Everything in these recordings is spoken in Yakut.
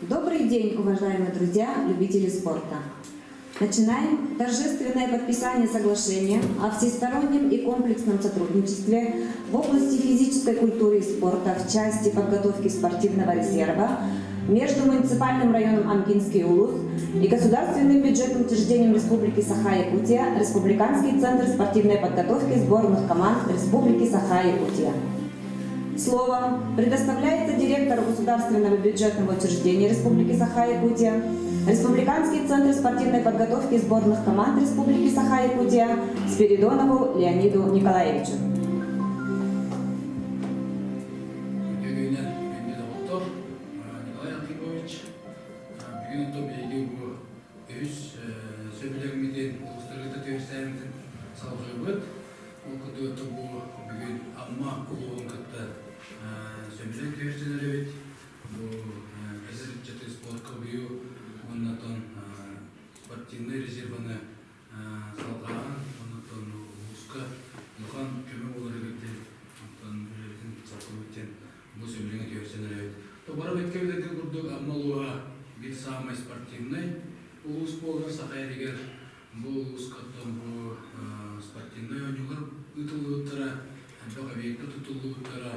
Добрый день, уважаемые друзья, любители спорта! Начинаем торжественное подписание соглашения о всестороннем и комплексном сотрудничестве в области физической культуры и спорта в части подготовки спортивного резерва между муниципальным районом Амгинский Улус и государственным бюджетным учреждением Республики Саха-Якутия Республиканский центр спортивной подготовки сборных команд Республики Саха-Якутия. Слово предоставляется директору Государственного бюджетного учреждения Республики Саха-Якутия, Республиканский центр спортивной подготовки сборных команд Республики Саха-Якутия Спиридонову Леониду Николаевичу. Үтүө күндү доҕоттор, Николай Архипович, бүгүн ото биһиги бу үһүс сөбүлэҥмитин, улуустарга түһэрсээммитин салҕыыбыт. Ол курдук бу бүгүн Амма улууһун кытта сөбүлэҥ түһэрсэн эрэбит. Бу эдэр ыччаты спортка угуйуу уонна оттон спортивнай резерваны салҕааһын уонна оттон улууска улахан көмө буоларыгар диэн оттон үлэбитин салҕыыбыт диэн бу сөбүлэҥи түһэрсэн эрэбит. То бары бэккэ билэргэ курдук Амма улууһа биир саамай спортивнай улуус буолар Саха сиригэр. Бу улууска оттон бу спортивнай оонньуулар ыытыллыбыттара, элбэх объектар тутуллубуттара,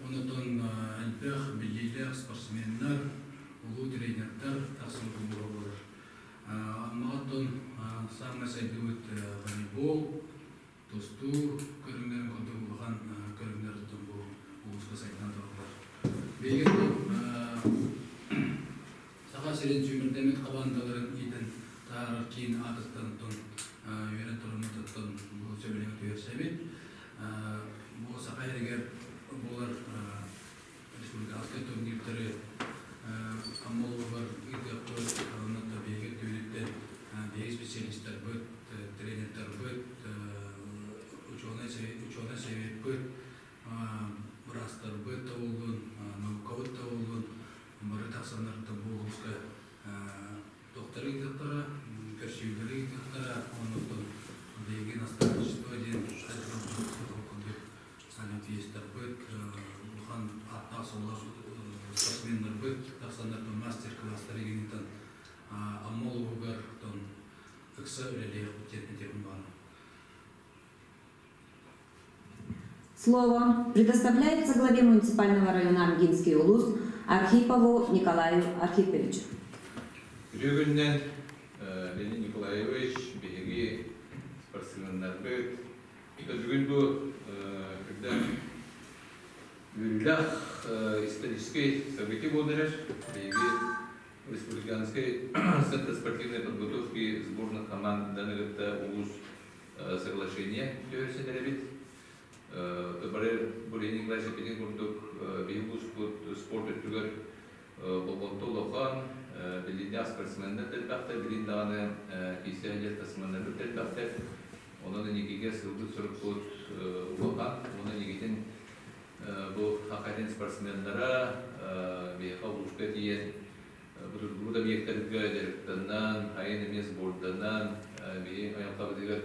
онтон элбэх биллиилээх спортсменнар, улуу тренердэр тахсан кулуура буолар. Аммаҕа оттон саамай сайдыбыт волейбол, тустуу көрүҥнэрин курдук улахан көрүҥнэр оттон бу улууска сайдан тураллар. Билигин Саха сирин сүүмэрдэммит хамаандаларын иитэн таһаарар киин аатыттан оттон үөрэн туруммутуттан бу сөбүлэҥи түһэрсэбит. Бу Саха сиригэр буолар республиканскай турнирдары Амма улууһугар ыытыахпыт, онно биһиги өттүбүтүттэн биһиги специалистарбыт, тренердарбыт, учуонай учуонай советпыт, быраастарбыт да буоллун, наукабыт да буоллун, бары тахсаннар да бу улууска туохтары ыытыахтара, көрсүһүүлэри ыытыахтара, оннуттан биһиги наставничество диэн курдук олимпиецтарбыт, улахан ааттаах-суоллаах спортсменнарбыт тахсаннар мастер-класстары игинитэн Амма улууһугар ыкса үлэлиэхпит диэн этиэхпин баҕарабын. Слово предоставляется главе муниципального района Амгинский улус Архипову Николаю Архиповичу. Үтүө күнүнэн Леонид Николаевич, биһиги спортсменнарбыт. Бүгүн бу когда үөрүүлээх историческай событие буолан эрэр. Биһиги республиканский центр спортивной подготовки сборных команданы кытта улуус соглашение түһэрсэн эрэбит. Бары Леонид Николаевич эппитин курдук, биһиги улууспут спорт өттүгэр болҕомто улахан, билииннээх спортсменнар да элбэхтэр, билин даҕаны киирсэ сылдьар спортсменнарбыт да элбэхтэр. Онон инникигэ сылбыт-сорукпут улахан. Уонна инникитин бу Хакатын спортсменнара биһиэхэ улууска тиийэн бутургубут объектарга дьарыктанан, айан эмиэ сборданан, биһи айылҕабытыгар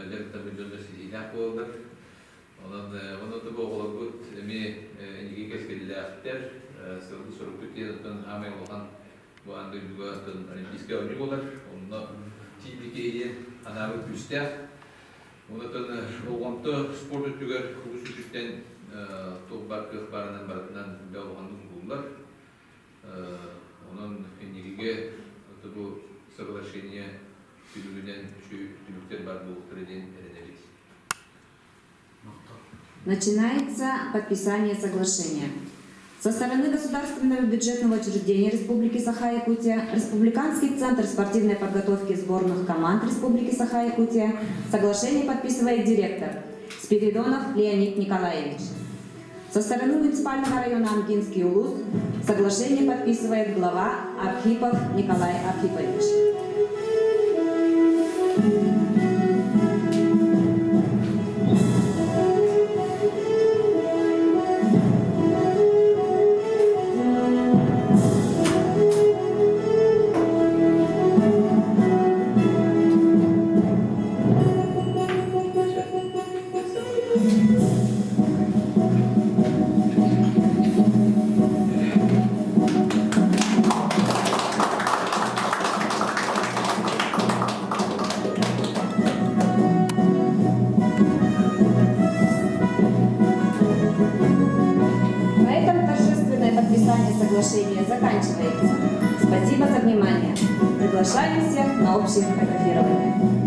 дьарыктаммыт дьоннор ситиилээх буолаллар. Онон онон бу оҕолорбут эмиэ инники кэскиллээхтэр, сылгы-сорукпут диэн оттон аамай улахан бу аан дойдуга оттон олимпийскай оонньуу буолар. Онно тиийбит киһи диэн анаабыт күүстээх. Онтон болҕомто спорт өттүгэр улус үтүттэн туох бар кыах баарынан барытынан үлэ улаханнык угуллар. Онон инникигэ бу соглашение түмүгүнэн үчүгэй түмүктэр баар буолуохтара диэн эрэнэбит. Начинается подписание соглашения. Со стороны Государственного бюджетного учреждения Республики Саха-Якутия, Республиканский центр спортивной подготовки сборных команд Республики Саха-Якутия соглашение подписывает директор Спиридонов Леонид Николаевич. Со стороны муниципального района Амгинский улус соглашение подписывает глава Архипов Николай Архипович. соглашения заканчивается. Спасибо за внимание. Приглашаем всех на общее фотографирование.